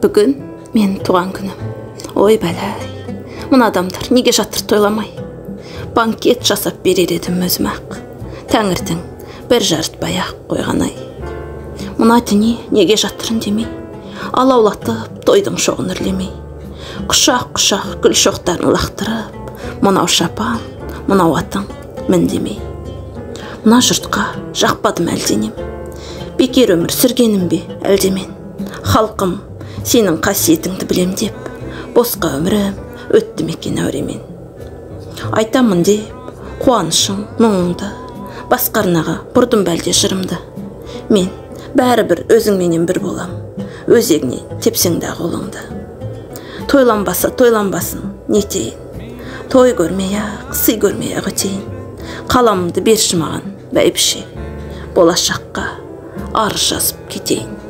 Бүгін менің туған күнім. Ой бәләй, мына адамдар неге жатыр тойламай? Банкет жасап берер едім өзім ақ. Тәңірдің бір жарытпай ақ қойған ай. Мына дүние неге жатыр үндемей? Алаулатып тойдың шоғын үрлемей. Құшақ-құшақ гүл шоқтарын лақтырып, мынау шапан, мынау атың мін демей. Мына жұртқа жақпадым әлденем. Бекер өмір сүргенім бе әлде мен? Халқым, сенің қасиетіңді білем деп, босқа өмірім өтті ме екен әуремен. Айтамын деп, қуанышың, мұңыңды, басқа арнаға бұрдым ба әлде жырымды. Мен бәрібір өзіңменен бір болам, өзегіне тепсең де қолыңды. Тойланбаса тойланбасын, нетейін, той көрмей-ақ, сый көрмей-ақ өтейін. Қаламымды берші маған, бәйбіше, болашаққа арыз жазып кетейін.